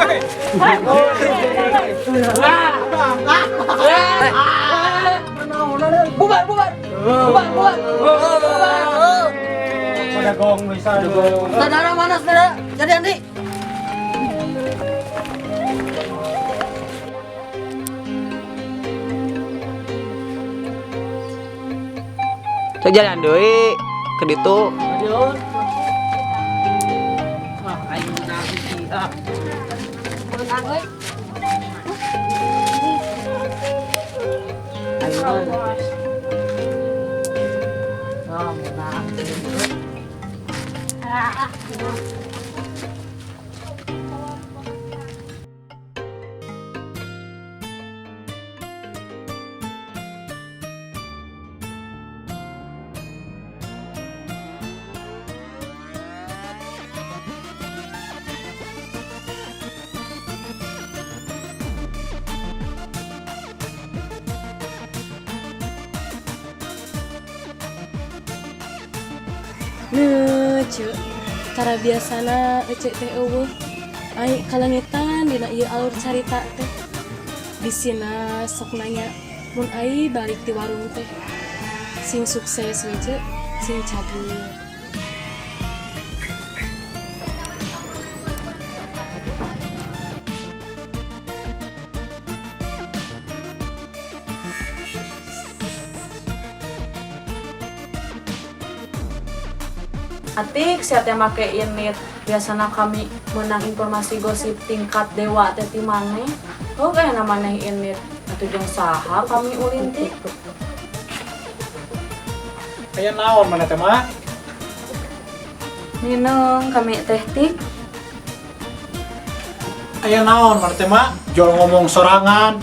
Bubar, bubar. Bubar, bubar. Bubar. Pada gong bisa. Saudara mana saudara? Jadi Andi. Cek jalan deui ke ditu. Ah, aing menang sih. Ah. Menang euy. Aing menang. Ah, menang. Ah. Ne, Ceu. Cara biasana Ece teh euweuh. Ai kalengitan dina ieu alur carita teh. Bisina sok nanya mun ai balik ti warung teh. Sing sukses we Ceu, sing cager. Atik, sia teh make init. Biasana kami menang informasi gosip tingkat dewa teh ti maneh. Oh, kayak maneh init. Atuh jeung saha kami ulin ti? Aya naon mana teh, Mak? Minum kami teh tik. Aya naon mana teh, Mak? Jol ngomong sorangan.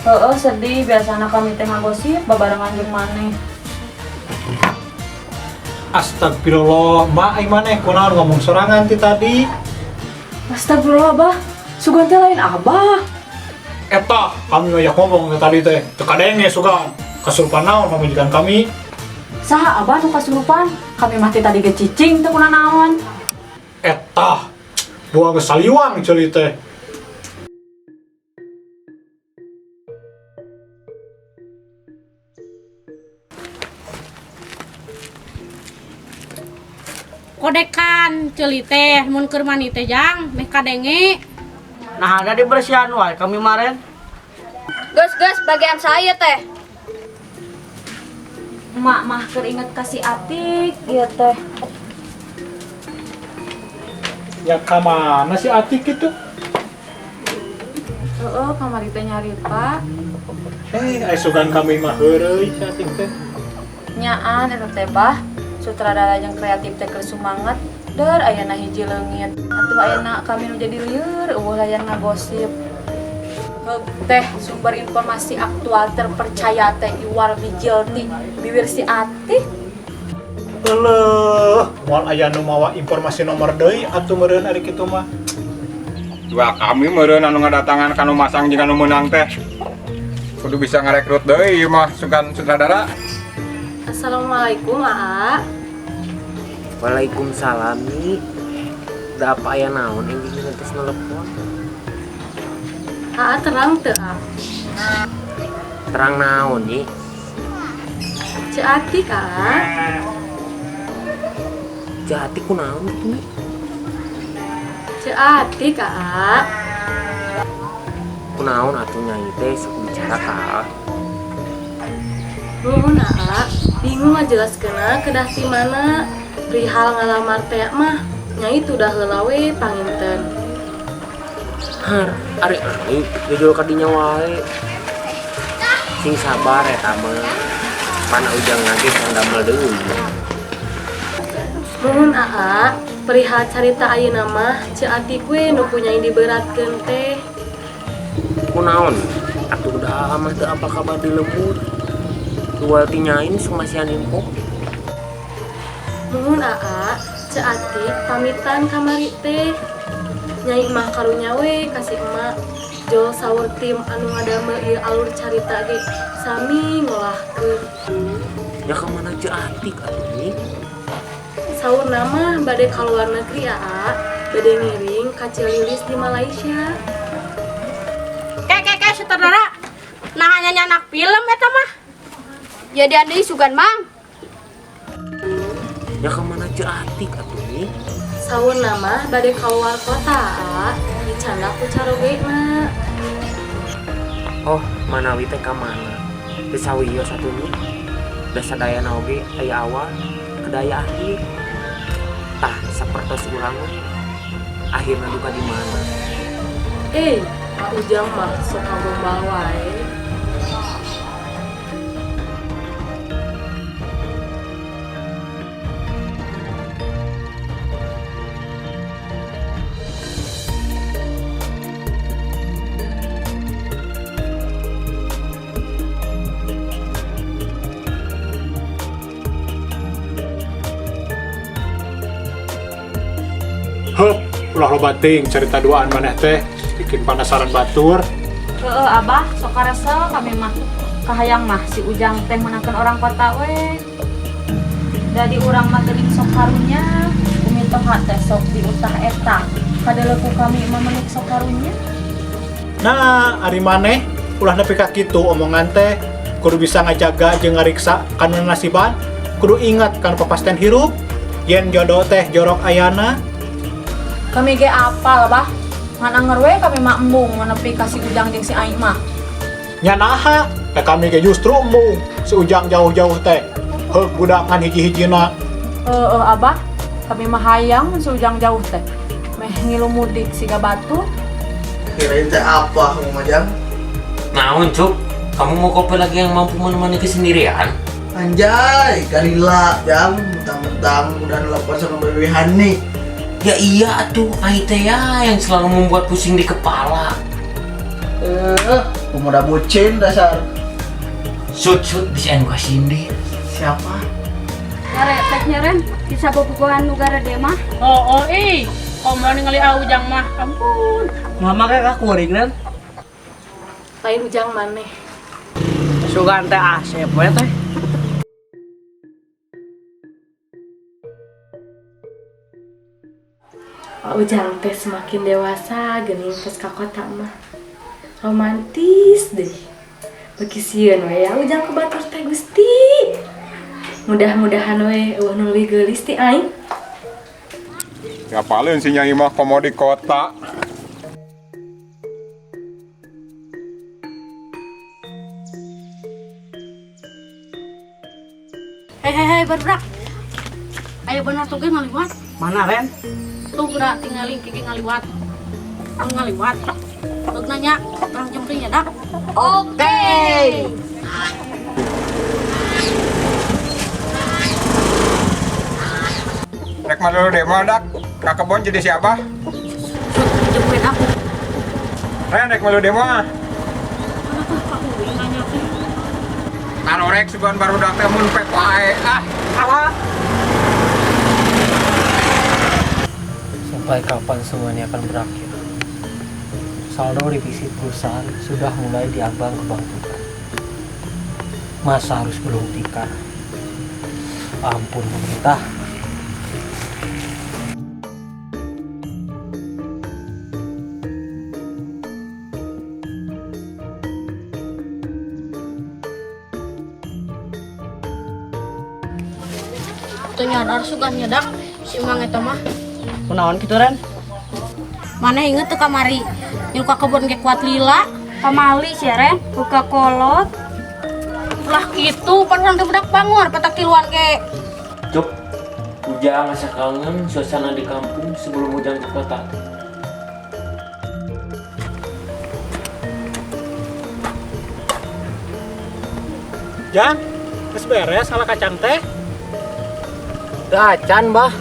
Heeh, sedih biasana kami teh ngagosip babarengan jeung maneh. Astagfirullah, Mak, ai maneh kunaon ngomong sorangan ti tadi? Astagfirullah, Abah. Sugan teh lain Abah. Eta, kami banyak ngomong tadi teh. Teu kadenge sugan. Kasurupan naon pamajikan kami? Saha Abah nu kasurupan? Kami mah ti tadi ge cicing teu kunanaon. Eta, buang geus saliwang ceuli teh. Kodekan ceuli teh mun keur mandi teh jang meh kadenge. Nah, ada di bersihan wae kami maren. Gus, gus, bagian saya teh. Emak mah keur inget ka si Atik ieu teh. Ya ka mana si Atik itu? Heeh, kamari teh nyarita. Ai sugan kami mah heureuy si Atik teh. Nyaan eta teh bah. Sutradara jeung kreatif teh keur sumanget, der ayana hiji leungit. Atuh ayana kami nu jadi lieur, eueuh layan ngagosip. Heug teh sumber informasi aktual terpercaya teh iwal bijil ti bibir si Atik. Eleuh, moal aya nu mawa informasi nomor deui atuh meureun ari kitu mah. Dua kami meureun anu ngadatangan kanu masang jeung anu meunang teh. Kudu bisa ngarekrut deui ieu mah sugan sutradara. Assalamualaikum, Aa. Waalaikumsalam, Mi. Da apa aya naon engge ngetes nelepon? Aa terang teu, A? Terang naon, Nyi? Ceu Atik, Aa. Ceu Atik kunaon kitu, Nyi? Ceu Atik, Aa. Kunaon atuh Nyai teh sok bicara ka Aa? Nuhun, Aa. Bingung ngajelaskeunna kedah ti mana. Perihal ngalamar teh mah Nyai tudah heula we panginten. Har, ari ai jujur ka dinya wae. Sing sabar eta mah. Pana ujang lagi can damel deui. Nuhun, Aa. Perihal carita ayeuna mah Ceu Atik we nu ku Nyai diberatkeun teh. Kunaon? Atuh udah mah teu apa kabar di lembur. Jual ti Nyai sok masihan info. Nuhun, Aa. Ceu Atik pamitan kamari teh. Nyai mah karunya we ka si emak. Jol saur tim anu ngadamel ieu alur carita ge sami ngolahkeun. Ya ka mana Ceu Atik atuh Nyi? Saurna mah bade ka luar negeri, Aa. Bade ngiring ka Ceu Lilis di Malaysia. Ke ke ke sutradara. Nah hanya nyanak film eta mah. Jadi ada sugan mang. Ya kemana Ceu Atik atuh nih? Sauna mah bade keluar kota, ah. Dicandak ku carogena. Oh, manawi teh ka mana? Teu sawios atuh nih. Da sadayana oge aya awal, kedah aya akhir. Tah, sapertos urang we. Akhirna duka di mana? Eh, Pak Ujang mah sok ngagombal wae. Hup, ulah loba teuing cerita duaan maneh teh bikin penasaran batur. Heeh abah, sok karesel kami mah. Kahayang mah si Ujang teh menangkan orang kota we. Dari urang mah geuning sok karunya, umi toha teh sok diutah eta. Kadeleku kami mah menik sok karunya. Nah, ari maneh ulah nepi ka kitu omongan teh kudu bisa ngajaga jeung ngariksa kana nasiban, kudu ingat kan kepastian hirup. Yen jodoh teh jorok ayana. Kami ge apal bah. Ngan anger we kami mah embung menepi ka si Ujang jeung si Ai mah. Nya naha, teh kami ge justru embung si Ujang jauh-jauh teh. Heuk budak ngan hiji-hijina. Heeh abah, kami mah hayang mun si Ujang jauh teh. Meh ngilu mudik siga batu. Kirain teh apa kamu Majang? Naon, Cuk? Kamu mau kopi lagi yang mampu menemani kesendirian? Anjay, karila jang, mentang-mentang udah nelpon sama Bebe Hani. Ya iya tuh, Ai teh ya yang selalu membuat pusing di kepala. Eh, pemuda bucin dasar. Sut sut bisa anu kasindir. Siapa? Ngaretek nyeren, kisah bobogohan nu garede mah. Oh, oh ih. Komo ningali Ujang mah. Ampun. Mama kayak kuring kan. Lain Ujang maneh. Sugan teh asep we teh. Pak Ujang teh semakin dewasa geuning tos ka kota mah. Romantis deh. Beuki sieun we ya Ujang ku batur teh Gusti. Mudah-mudahan we euweuh nu leuwih geulis ti aing. Ya paling si Nyai mah komo di kota. Hei hei hei barudak. Ayo bener tuh ge ngaliwat. Mana Ren? Tuh geura tinggalin kiki ngaliwat. Anu ngaliwat. Heuk nanya orang jempling ya dak. Oke. Rek mah dulu deh mah dak. Ka kebon jadi siapa? Sut jemputin aku. Ren rek mah dulu deh mah. Kenapa Pak Uwi nanya teh? Tarorek sugan barudak teh mun pek wae ah. Alah. Sampai kapan semuanya akan berakhir? Saldo divisi perusahaan sudah mulai diambang kebangkrutan. Masa harus gulung tikar? Ampun pemerintah. Teu nyadar sugan nyedak si Mang eta mah. Kunaon kitu Ren? Mana inget tuh kamari ngilu ka kebon ge kuat lila. Pamali sih Ren, buka kolot. Lah kitu pan urang teh budak bangun petak tiluan ge. Cuk, Ujang asa kangen suasana di kampung sebelum Ujang ke kota. Jang, geus beres ala kacang teh? Teu acan, Bah.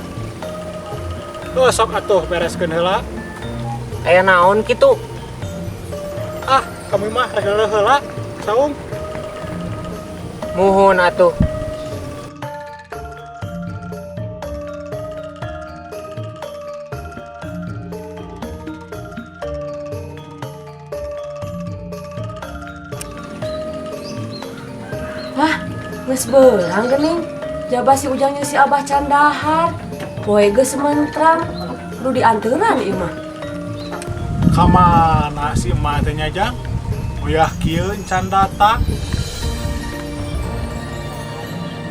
Oh, sok atuh bereskeun heula. Aya naon kitu? Ah, kami mah rek heula heula. Saung. Muhun atuh. Wah, geus beurang geuning. Jaba si Ujang jeung si Abah can dahar. Poe geus sementram. Kudu Kudu dianteran ieu mah. Kamana si emak teh nya Jang? Uyah kieu encan datang.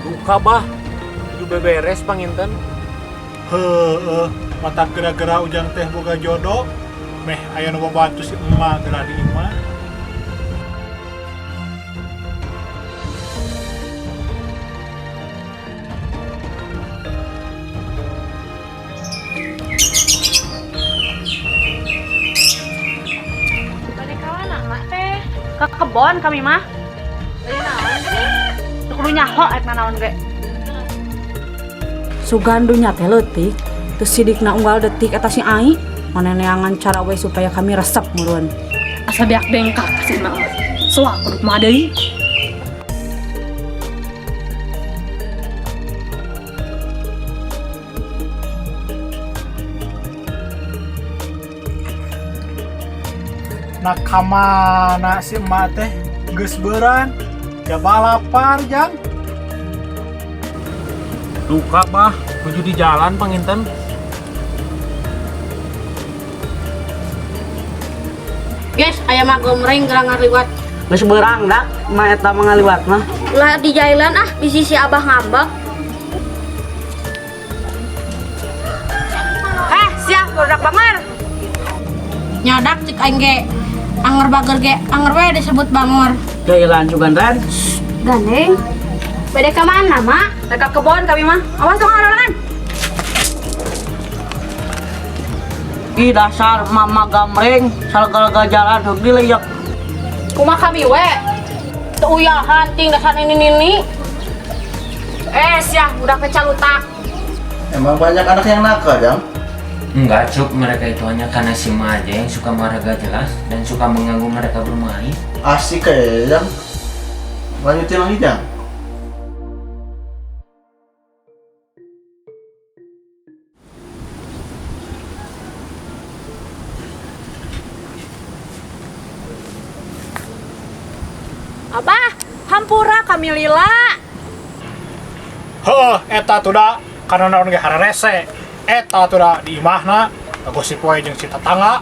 Duka bah, kudu beberes panginten. Heueuh, mata gara-gara Ujang teh boga jodoh, meh aya nu babantu si emak geura di imah. Bade ka mana mak teh? Ke kebon kami mah. Bade naon sih? Teu kudu nyaho ek nanaon ge. Sugan dunya teh leutik, teu sidikna unggal detik eta si Ai. Maneneangan cara we supaya kami resep meureun. Asa beak bengkak si emak mah. Soa kudu kumaha deui? Nah kamana si emak teh geus beuran, jaba lapar Jang. Duka bah, nuju di jalan panginten. Guys, aya mah gomreng geura ngaliwat. Geus beurang dak, mah eta mah ngaliwat mah. Ulah di jalan ah, di sisi abah ngambek. Siap budak banger. Nyadak cek aing ge. Anger bager ge, anger we disebut bangor. Jailan sugan Ren. Gandeng. Bade ka mana, Mak? Rek ka kebon kami mah. Awas dong harolangan. Ih dasar mama gamreng, salah jalan heug dileyek. Kumaha kami we? Teu uyahan ting dasar ini nini. Siah budak teh calutak. Emang banyak anak yang nakal, Jang? Enggak, Cup. Mereka itu hanya karena si Ma aja yang suka marah gak jelas dan suka mengganggu mereka bermain. Asik kayaknya, Jang. Lanjutin lagi, Jang. Abah, hampura kami lila. Heuh, eta tuh da, kana naon ge hararese. Eta tuh da di imahna, gosip wae jeung si tetangga.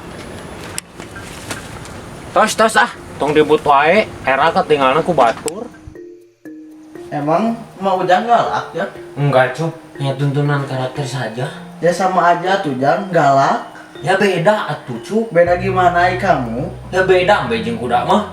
Tos, tos ah, tong ribut wae, era ketinggalan ku batur. Emang mau Ujang galak ya? Enggak, Cup. Hanya tuntunan karakter saja. Ya sama aja tuh, Jang, galak. Ya beda atuh, Cup. Beda gimana kamu? Ya beda ambe jeung kuda mah.